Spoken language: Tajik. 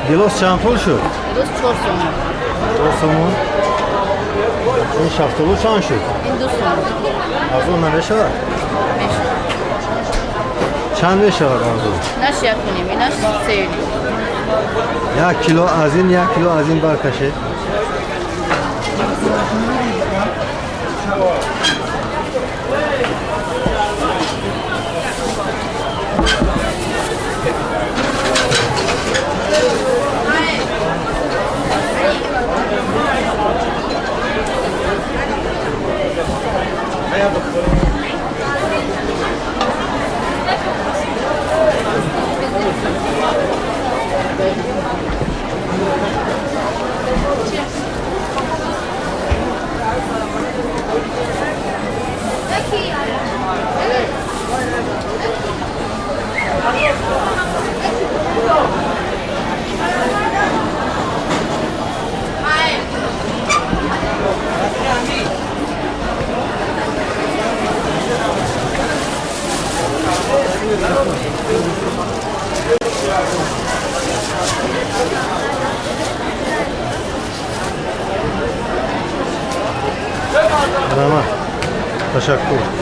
Гилос чанд пул шуд? Гилос 4 сомон. 4 сомон. Ин шафтолу чанд шуд? Ин 2 сомон. Арзон намешавад? Мешавад. Чанд мешавад арзон? Инаш 1.5, инаш 3.5. 1 кило аз ин, 1 кило аз ин баркашед. Рама, ташаккур.